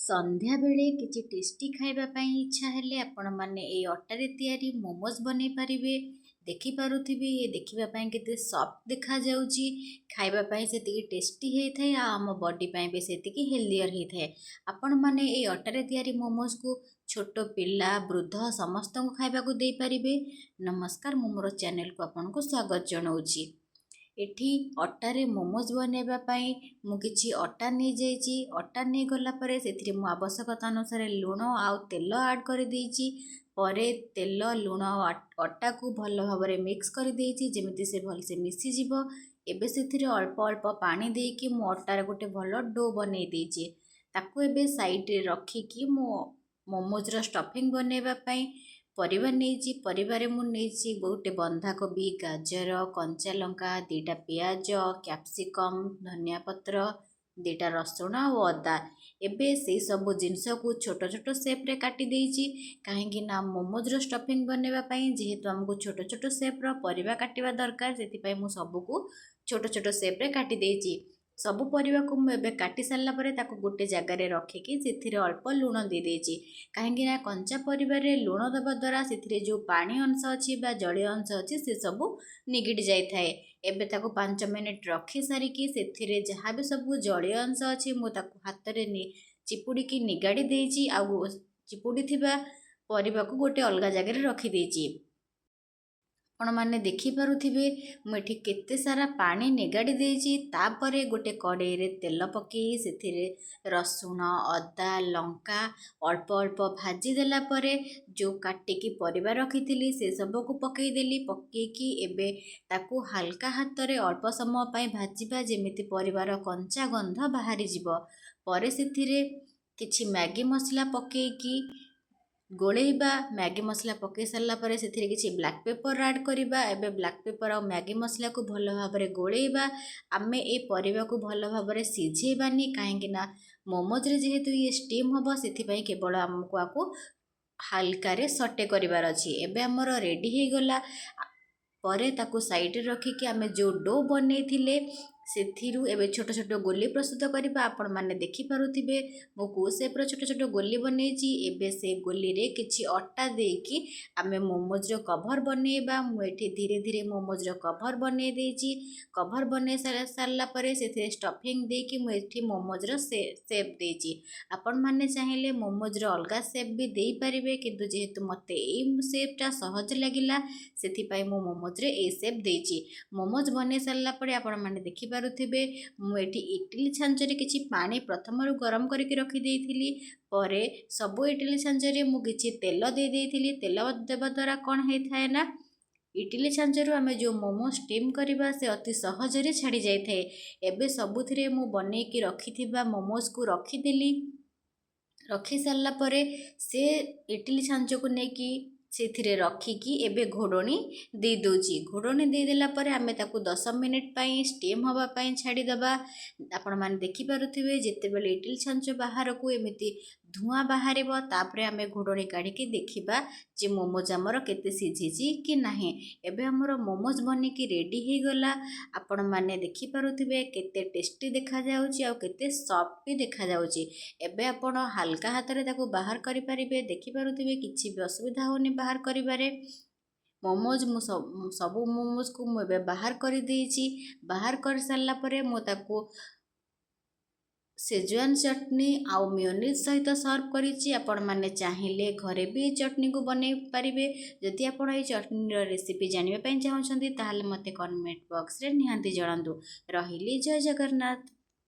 ସନ୍ଧ୍ୟାବେଳେ କିଛି ଟେଷ୍ଟି ଖାଇବା ପାଇଁ ଇଚ୍ଛା ହେଲେ ଆପଣମାନେ ଏଇ ଅଟାରେ ତିଆରି ମୋମୋଜ୍ ବନେଇ ପାରିବେ। ଦେଖିପାରୁଥିବେ, ଇଏ ଦେଖିବା ପାଇଁ କେତେ ସଫ୍ଟ ଦେଖାଯାଉଛି। ଖାଇବା ପାଇଁ ସେତିକି ଟେଷ୍ଟି ହେଇଥାଏ ଆଉ ଆମ ବଡି ପାଇଁ ବି ସେତିକି ହେଲ୍ଦିୟର ହେଇଥାଏ। ଆପଣମାନେ ଏଇ ଅଟାରେ ତିଆରି ମୋମୋଜକୁ ଛୋଟ ପିଲା, ବୃଦ୍ଧ ସମସ୍ତଙ୍କୁ ଖାଇବାକୁ ଦେଇପାରିବେ। ନମସ୍କାର, ମୁଁ ମୋର ଚ୍ୟାନେଲକୁ ଆପଣଙ୍କୁ ସ୍ୱାଗତ ଜଣାଉଛି। ଏଠି ଅଟାରେ ମୋମୋଜ୍ ବନେଇବା ପାଇଁ ମୁଁ କିଛି ଅଟା ନେଇଯାଇଛି। ଅଟା ନେଇଗଲା ପରେ ସେଥିରେ ମୁଁ ଆବଶ୍ୟକତା ଅନୁସାରେ ଲୁଣ ଆଉ ତେଲ ଆଡ଼୍ କରିଦେଇଛି। ପରେ ତେଲ, ଲୁଣ ଆଉ ଅଟାକୁ ଭଲ ଭାବରେ ମିକ୍ସ କରିଦେଇଛି, ଯେମିତି ସେ ଭଲସେ ମିଶିଯିବ। ଏବେ ସେଥିରେ ଅଳ୍ପ ଅଳ୍ପ ପାଣି ଦେଇକି ମୁଁ ଅଟାରେ ଗୋଟେ ଭଲ do ବନେଇ ଦେଇଛି। ତାକୁ ଏବେ ସାଇଡ଼୍ରେ ରଖିକି ମୁଁ ମୋମୋଜର ଷ୍ଟଫିଂ ବନେଇବା ପାଇଁ ପରିବା ନେଇଛି। ପରିବାରେ ମୁଁ ନେଇଛି ଗୋଟେ ବନ୍ଧାକୋବି, ଗାଜର, କଞ୍ଚା ଲଙ୍କା, 2ଟା ପିଆଜ, କ୍ୟାପ୍ସିକମ୍, ଧନିଆ ପତ୍ର, 2ଟା ରସୁଣ ଆଉ ଅଦା। ଏବେ ସେଇ ସବୁ ଜିନିଷକୁ ଛୋଟ ଛୋଟ ସେପ୍ରେ କାଟି ଦେଇଛି, କାହିଁକି ନା ମୋମୋଜର ଷ୍ଟଫିଂ ବନେଇବା ପାଇଁ ଯେହେତୁ ଆମକୁ ଛୋଟ ଛୋଟ ସେପ୍ର ପରିବା କାଟିବା ଦରକାର, ସେଥିପାଇଁ ମୁଁ ସବୁକୁ ଛୋଟ ଛୋଟ ସେପ୍ରେ କାଟି ଦେଇଛି। ସବୁ ପରିବାକୁ ମୁଁ ଏବେ କାଟି ସାରିଲା ପରେ ତାକୁ ଗୋଟେ ଜାଗାରେ ରଖିକି ସେଥିରେ ଅଳ୍ପ ଲୁଣ ଦେଇଦେଇଛି, କାହିଁକି ନା କଞ୍ଚା ପରିବାରେ ଲୁଣ ଦେବା ଦ୍ୱାରା ସେଥିରେ ଯେଉଁ ପାଣି ଅଂଶ ଅଛି ବା ଜଳୀୟ ଅଂଶ ଅଛି, ସେସବୁ ନିଗିଡ଼ି ଯାଇଥାଏ। ଏବେ ତାକୁ 5 ମିନିଟ୍ ରଖି ସାରିକି ସେଥିରେ ଯାହା ବି ସବୁ ଜଳୀୟ ଅଂଶ ଅଛି, ମୁଁ ତାକୁ ହାତରେ ଚିପୁଡ଼ିକି ନିଗାଡ଼ି ଦେଇଛି ଆଉ ଚିପୁଡ଼ି ଥିବା ପରିବାକୁ ଗୋଟେ ଅଲଗା ଜାଗାରେ ରଖିଦେଇଛି। ଆପଣମାନେ ଦେଖିପାରୁଥିବେ, ମୁଁ ଏଠି କେତେ ସାରା ପାଣି ନିଗାଡ଼ି ଦେଇଛି। ତାପରେ ଗୋଟେ କଡ଼େଇରେ ତେଲ ପକାଇ ସେଥିରେ ରସୁଣ, ଅଦା, ଲଙ୍କା ଅଳ୍ପ ଅଳ୍ପ ଭାଜି ଦେଲା ପରେ ଯେଉଁ କାଟିକି ପରିବା ରଖିଥିଲି, ସେସବୁକୁ ପକାଇଦେଲି। ପକାଇକି ଏବେ ତାକୁ ହାଲକା ହାତରେ ଅଳ୍ପ ସମୟ ପାଇଁ ଭାଜିବା, ଯେମିତି ପରିବାର କଞ୍ଚା ଗନ୍ଧ ବାହାରିଯିବ। ପରେ ସେଥିରେ କିଛି ମ୍ୟାଗି ମସଲା ପକାଇକି ଗୋଳେଇବା। ମ୍ୟାଗି ମସଲା ପକାଇ ସାରିଲା ପରେ ସେଥିରେ କିଛି ବ୍ଲାକ୍ ପେପର୍ ଆଡ଼୍ କରିବା। ଏବେ ବ୍ଲାକ୍ ପେପର୍ ଆଉ ମ୍ୟାଗି ମସଲାକୁ ଭଲ ଭାବରେ ଗୋଳେଇବା। ଆମେ ଏ ପରିବାକୁ ଭଲ ଭାବରେ ସିଝେଇବାନି, କାହିଁକି ନା ମୋମୋଜରେ ଯେହେତୁ ଇଏ ଷ୍ଟିମ୍ ହେବ, ସେଥିପାଇଁ କେବଳ ଆମକୁ ଆକୁ ହାଲକାରେ ସଟେ କରିବାର ଅଛି। ଏବେ ଆମର ରେଡ଼ି ହେଇଗଲା। ପରେ ତାକୁ ସାଇଡ଼ରେ ରଖିକି ଆମେ ଯେଉଁ do ବନେଇଥିଲେ, ସେଥିରୁ ଏବେ ଛୋଟ ଛୋଟ ଗୋଲି ପ୍ରସ୍ତୁତ କରିବା। ଆପଣମାନେ ଦେଖିପାରୁଥିବେ, ମୁଁ କେଉଁ ସେପ୍ର ଛୋଟ ଛୋଟ ଗୋଲି ବନେଇଛି। ଏବେ ସେ ଗୋଲିରେ କିଛି ଅଟା ଦେଇକି ଆମେ ମୋମୋଜର କଭର୍ ବନେଇବା। ମୁଁ ଏଠି ଧୀରେ ଧୀରେ ମୋମୋଜର କଭର୍ ବନେଇ ଦେଇଛି। କଭର୍ ବନେଇ ସାରିଲା ପରେ ସେଥିରେ ଷ୍ଟଫିଂ ଦେଇକି ମୁଁ ଏଠି ମୋମୋଜର ସେପ୍ ଦେଇଛି। ଆପଣମାନେ ଚାହିଁଲେ ମୋମୋଜର ଅଲଗା ସେପ୍ ବି ଦେଇପାରିବେ, କିନ୍ତୁ ଯେହେତୁ ମୋତେ ଏଇ ସେପ୍ଟା ସହଜ ଲାଗିଲା, ସେଥିପାଇଁ ମୁଁ ମୋମୋଜରେ ଏଇ ସେପ୍ ଦେଇଛି। ମୋମୋଜ ବନେଇ ସାରିଲା ପରେ ଆପଣମାନେ ଦେଖିପାରୁଥିବେ, ମୁଁ ଏଠି ଇଟିଲି ଛାଞ୍ଚରେ କିଛି ପାଣି ପ୍ରଥମରୁ ଗରମ କରିକି ରଖିଦେଇଥିଲି। ପରେ ସବୁ ଇଟିଲି ଛାଞ୍ଚରେ ମୁଁ କିଛି ତେଲ ଦେଇ ଦେଇଥିଲି। ତେଲ ଦେବା ଦ୍ୱାରା କ'ଣ ହେଇଥାଏ ନା, ଇଟିଲି ଛାଞ୍ଚରୁ ଆମେ ଯେଉଁ ମୋମୋ ଷ୍ଟିମ୍ କରିବା, ସେ ଅତି ସହଜରେ ଛାଡ଼ି ଯାଇଥାଏ। ଏବେ ସବୁଥିରେ ମୁଁ ବନେଇକି ରଖିଥିବା ମୋମୋଜକୁ ରଖିଦେଲି। ରଖି ସାରିଲା ପରେ ସେ ଇଟିଲି ଛାଞ୍ଚକୁ ନେଇକି ସେଥିରେ ରଖିକି ଏବେ ଘୋଡ଼ଣୀ ଦେଇଦେଉଛି। ଘୋଡ଼ଣୀ ଦେଇଦେଲା ପରେ ଆମେ ତାକୁ 10 ମିନିଟ୍ ପାଇଁ ଷ୍ଟିମ୍ ହେବା ପାଇଁ ଛାଡ଼ିଦେବା। ଆପଣମାନେ ଦେଖିପାରୁଥିବେ, ଯେତେବେଳେ ଇଟିଲି ଛାଞ୍ଚ ବାହାରକୁ ଏମିତି ଧୂଆଁ ବାହାରିବ, ତାପରେ ଆମେ ଘୋଡ଼ଣୀ କାଢ଼ିକି ଦେଖିବା ଯେ ମୋମୋଜ ଆମର କେତେ ସିଝିଛି କି ନାହିଁ। ଏବେ ଆମର ମୋମୋଜ ବନିକି ରେଡ଼ି ହେଇଗଲା। ଆପଣମାନେ ଦେଖିପାରୁଥିବେ, କେତେ ଟେଷ୍ଟି ଦେଖାଯାଉଛି ଆଉ କେତେ ସଫ୍ଟ ବି ଦେଖାଯାଉଛି। ଏବେ ଆପଣ ହାଲକା ହାତରେ ତାକୁ ବାହାର କରିପାରିବେ। ଦେଖିପାରୁଥିବେ, କିଛି ବି ଅସୁବିଧା ହେଉନି ବାହାର କରିବାରେ। ମୋମୋଜ ମୁଁ ସବୁ ମୋମୋଜକୁ ମୁଁ ଏବେ ବାହାର କରିଦେଇଛି। ବାହାର କରିସାରିଲା ପରେ ମୁଁ ତାକୁ ସେଜୱାନ୍ ଚଟନି ଆଉ ମିଓନିଜ୍ ସହିତ ସର୍ଭ କରିଛି। ଆପଣମାନେ ଚାହିଁଲେ ଘରେ ବି ଏ ଚଟନିକୁ ବନେଇ ପାରିବେ। ଯଦି ଆପଣ ଏଇ ଚଟନିର ରେସିପି ଜାଣିବା ପାଇଁ ଚାହୁଁଛନ୍ତି, ତାହେଲେ ମୋତେ କମେଣ୍ଟ ବକ୍ସରେ ନିହାତି ଜଣାନ୍ତୁ। ରହିଲି, ଜୟ ଜଗନ୍ନାଥ।